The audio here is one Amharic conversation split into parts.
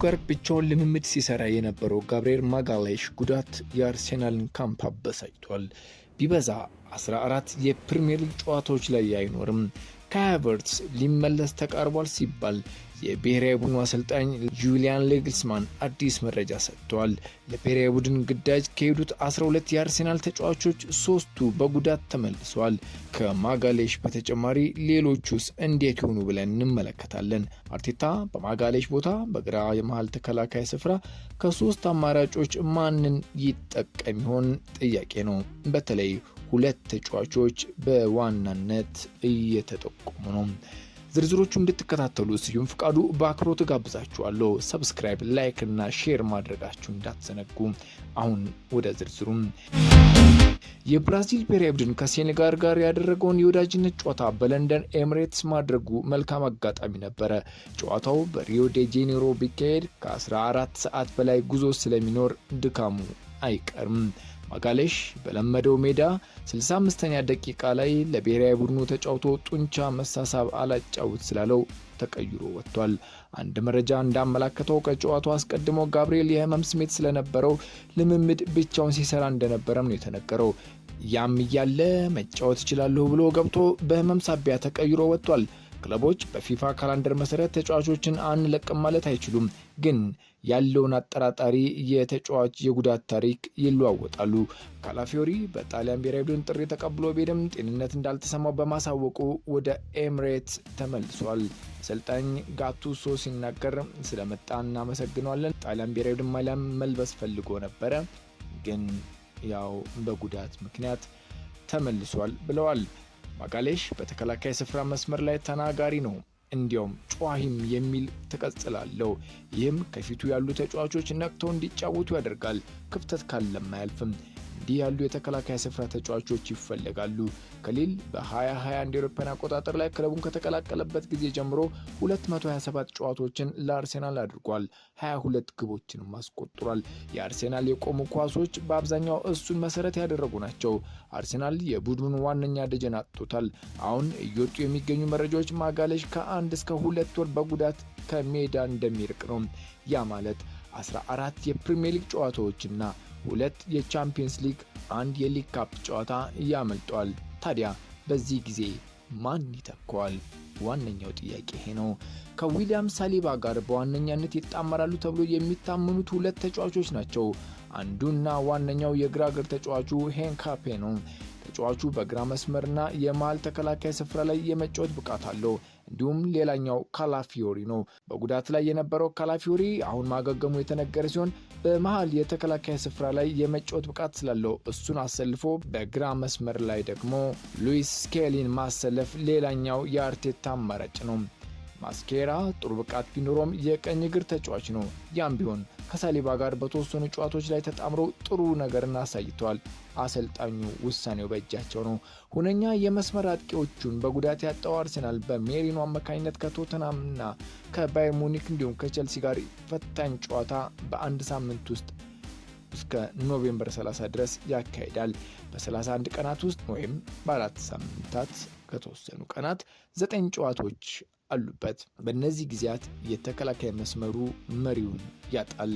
ጋር ብቻውን ልምምድ ሲሰራ የነበረው ጋብርኤል ማጋሌሽ ጉዳት የአርሴናልን ካምፕ አበሳጭቷል። ቢበዛ 14 የፕሪምየር ሊግ ጨዋታዎች ላይ አይኖርም። ካይ ሃቨርትስ ሊመለስ ተቃርቧል ሲባል የብሔራዊ ቡድኑ አሰልጣኝ ጁሊያን ናግልስማን አዲስ መረጃ ሰጥተዋል። ለብሔራዊ ቡድን ግዳጅ ከሄዱት 12 የአርሴናል ተጫዋቾች ሶስቱ በጉዳት ተመልሰዋል። ከማጋሌሽ በተጨማሪ ሌሎቹስ እንዴት ይሆኑ ብለን እንመለከታለን። አርቴታ በማጋሌሽ ቦታ በግራ የመሃል ተከላካይ ስፍራ ከሶስት አማራጮች ማንን ይጠቀም ይሆን ጥያቄ ነው። በተለይ ሁለት ተጫዋቾች በዋናነት እየተጠቆሙ ነው። ዝርዝሮቹ እንድትከታተሉ ስዩም ፍቃዱ በአክብሮት ጋብዛችኋለሁ። Subscribe፣ like እና share ማድረጋችሁ እንዳትዘነጉ። አሁን ወደ ዝርዝሩም። የብራዚል ብሔራዊ ቡድን ከሴኔጋል ጋር ያደረገውን የወዳጅነት ጨዋታ በለንደን ኤምሬትስ ማድረጉ መልካም አጋጣሚ ነበረ። ጨዋታው በሪዮ ዴ ጄኔሮ ቢካሄድ ከ14 ሰዓት በላይ ጉዞ ስለሚኖር ድካሙ አይቀርም። ማጋሌሽ በለመደው ሜዳ 65ኛ ደቂቃ ላይ ለብሔራዊ ቡድኑ ተጫውቶ ጡንቻ መሳሳብ አላጫውት ስላለው ተቀይሮ ወጥቷል። አንድ መረጃ እንዳመላከተው ከጨዋታው አስቀድሞ ጋብርኤል የህመም ስሜት ስለነበረው ልምምድ ብቻውን ሲሰራ እንደነበረም ነው የተነገረው። ያም እያለ መጫወት እችላለሁ ብሎ ገብቶ በህመም ሳቢያ ተቀይሮ ወጥቷል። ክለቦች በፊፋ calendar መሰረት ተጫዋቾችን አንለቅም ማለት አይችሉም፣ ግን ያለውን አጠራጣሪ የተጫዋች የጉዳት ታሪክ ይለዋወጣሉ። ካላፊዮሪ በጣሊያን ብሔራዊ ቡድን ጥሪ ተቀብሎ ቢሄድም ጤንነት እንዳልተሰማው በማሳወቁ ወደ ኤምሬትስ ተመልሷል። አሰልጣኝ ጋቱሶ ሲናገር ስለመጣ እናመሰግነዋለን። ጣሊያን ብሔራዊ ቡድን ማሊያም መልበስ ፈልጎ ነበረ፣ ግን ያው በጉዳት ምክንያት ተመልሷል ብለዋል። ማጋሌሽ በተከላካይ ስፍራ መስመር ላይ ተናጋሪ ነው፣ እንዲያውም ጨዋሂም የሚል ተቀጽል አለው። ይህም ከፊቱ ያሉ ተጫዋቾች ነቅተው እንዲጫወቱ ያደርጋል። ክፍተት ካለም አያልፍም። እንዲህ ያሉ የተከላካይ ስፍራ ተጫዋቾች ይፈለጋሉ። ከሊል በ2021 የአውሮፓውያን አቆጣጠር ላይ ክለቡን ከተቀላቀለበት ጊዜ ጀምሮ 227 ጨዋታዎችን ለአርሴናል አድርጓል። 22 ግቦችንም አስቆጥሯል። የአርሴናል የቆሙ ኳሶች በአብዛኛው እሱን መሰረት ያደረጉ ናቸው። አርሴናል የቡድኑን ዋነኛ ደጀን አጥቶታል። አሁን እየወጡ የሚገኙ መረጃዎች ማጋሌሽ ከ1 እስከ 2 ወር በጉዳት ከሜዳ እንደሚርቅ ነው። ያ ማለት 14 የፕሪሚየር ሊግ ጨዋታዎችና ሁለት የቻምፒየንስ ሊግ፣ አንድ የሊግ ካፕ ጨዋታ ያመልጧል። ታዲያ በዚህ ጊዜ ማን ይተካዋል? ዋነኛው ጥያቄ ይሄ ነው። ከዊሊያም ሳሊባ ጋር በዋነኛነት ይጣመራሉ ተብሎ የሚታመኑት ሁለት ተጫዋቾች ናቸው። አንዱና ዋነኛው የግራ እግር ተጫዋቹ ሂንካፔ ነው። ተጫዋቹ በግራ መስመርና የመሃል ተከላካይ ስፍራ ላይ የመጫወት ብቃት አለው። እንዲሁም ሌላኛው ካላፊዮሪ ነው። በጉዳት ላይ የነበረው ካላፊዮሪ አሁን ማገገሙ የተነገረ ሲሆን በመሃል የተከላካይ ስፍራ ላይ የመጫወት ብቃት ስላለው እሱን አሰልፎ በግራ መስመር ላይ ደግሞ ሉዊስ ስኬሊን ማሰለፍ ሌላኛው የአርቴታ አማራጭ ነው። ማስኬራ ጥሩ ብቃት ቢኖረውም የቀኝ እግር ተጫዋች ነው። ያም ቢሆን ከሳሊባ ጋር በተወሰኑ ጨዋታዎች ላይ ተጣምሮ ጥሩ ነገርን አሳይተዋል። አሰልጣኙ ውሳኔው በእጃቸው ነው። ሁነኛ የመስመር አጥቂዎቹን በጉዳት ያጣው አርሴናል በሜሪኖ አማካኝነት ከቶተናምና ከባየር ሙኒክ እንዲሁም ከቸልሲ ጋር ፈታኝ ጨዋታ በአንድ ሳምንት ውስጥ እስከ November 30 ድረስ ያካሂዳል። በ31 ቀናት ውስጥ ወይም በ4 ሳምንታት ከተወሰኑ ቀናት ዘጠኝ ጨዋታዎች አሉበት። በእነዚህ ጊዜያት የተከላካይ መስመሩ መሪውን ያጣል።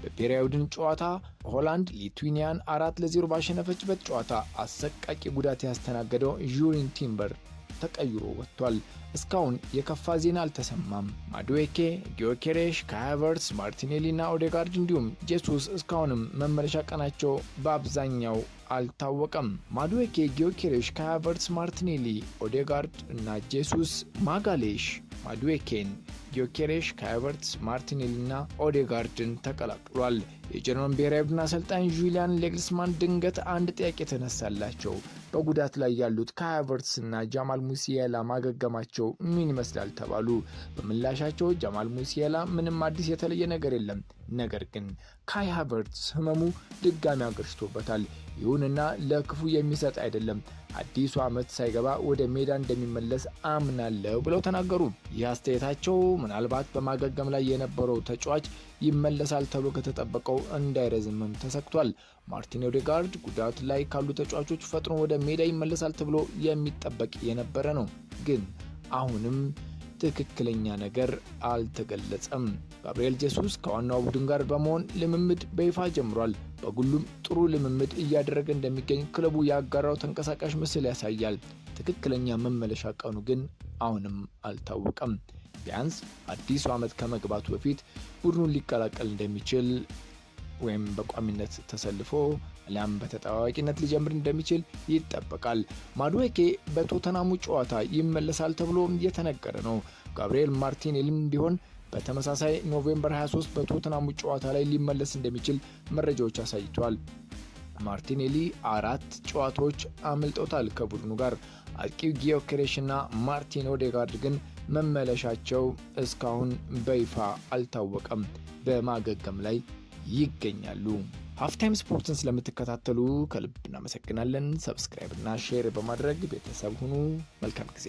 በብሔራዊ ቡድን ጨዋታ ሆላንድ ሊቱኒያን 4-0 ባሸነፈችበት ጨዋታ አሰቃቂ ጉዳት ያስተናገደው ዩሪን ቲምበር ተቀይሮ ወጥቷል። እስካሁን የከፋ ዜና አልተሰማም። ማዱዌኬ፣ ጊዮኬሬሽ፣ ካይ ሃቨርትስ፣ ማርቲኔሊ እና ኦዴጋርድ እንዲሁም ጄሱስ እስካሁንም መመለሻ ቀናቸው በአብዛኛው አልታወቀም። ማዱዌኬ፣ ጊዮኬሬሽ፣ ካይ ሃቨርትስ፣ ማርቲኔሊ፣ ኦዴጋርድ እና ጄሱስ ማጋሌሽ ማዱዌኬን፣ ጊዮኬሬሽ፣ ካይ ሃቨርትስ፣ ማርቲኔሊ እና ኦዴጋርድን ተቀላቅሏል። የጀርመን ብሔራዊ ቡድን አሰልጣኝ ጁሊያን ናግልስማን ድንገት አንድ ጥያቄ ተነሳላቸው። በጉዳት ላይ ያሉት ካይ ሃቨርትስ እና ጃማል ሙሲያላ ማገገማቸው ምን ይመስላል ተባሉ። በምላሻቸው ጃማል ሙሲያላ ምንም አዲስ የተለየ ነገር የለም፣ ነገር ግን ካይ ሃቨርትስ ህመሙ ድጋሚ አገርሽቶበታል። ይሁንና ለክፉ የሚሰጥ አይደለም፣ አዲሱ ዓመት ሳይገባ ወደ ሜዳ እንደሚመለስ አምናለሁ ብለው ተናገሩ። ይህ አስተያየታቸው ምናልባት በማገገም ላይ የነበረው ተጫዋች ይመለሳል ተብሎ ከተጠበቀው እንዳይረዝምም ተሰግቷል። ማርቲን ኦዴጋርድ ጉዳት ላይ ካሉ ተጫዋቾች ፈጥኖ ወደ ሜዳ ይመለሳል ተብሎ የሚጠበቅ የነበረ ነው፣ ግን አሁንም ትክክለኛ ነገር አልተገለጸም። ጋብርኤል ጄሱስ ከዋናው ቡድን ጋር በመሆን ልምምድ በይፋ ጀምሯል። በግሉም ጥሩ ልምምድ እያደረገ እንደሚገኝ ክለቡ ያጋራው ተንቀሳቃሽ ምስል ያሳያል። ትክክለኛ መመለሻ ቀኑ ግን አሁንም አልታወቀም። ቢያንስ አዲሱ ዓመት ከመግባቱ በፊት ቡድኑን ሊቀላቀል እንደሚችል ወይም በቋሚነት ተሰልፎ አሊያም በተጠባባቂነት ሊጀምር እንደሚችል ይጠበቃል። ማዱዌኬ በቶተናሙ ጨዋታ ይመለሳል ተብሎ እየተነገረ ነው። ጋብርኤል ማርቲኔሊም ቢሆን በተመሳሳይ November 23 በቶተናሙ ጨዋታ ላይ ሊመለስ እንደሚችል መረጃዎች አሳይተዋል። ማርቲኔሊ አራት ጨዋታዎች አምልጦታል ከቡድኑ ጋር። አጥቂው ጊዮኬሬሽ እና ማርቲን ኦዴጋርድ ግን መመለሻቸው እስካሁን በይፋ አልታወቀም፣ በማገገም ላይ ይገኛሉ። ሀፍታይም ስፖርትን ስለምትከታተሉ ከልብ እናመሰግናለን። Subscribe እና share በማድረግ ቤተሰብ ሁኑ። መልካም ጊዜ።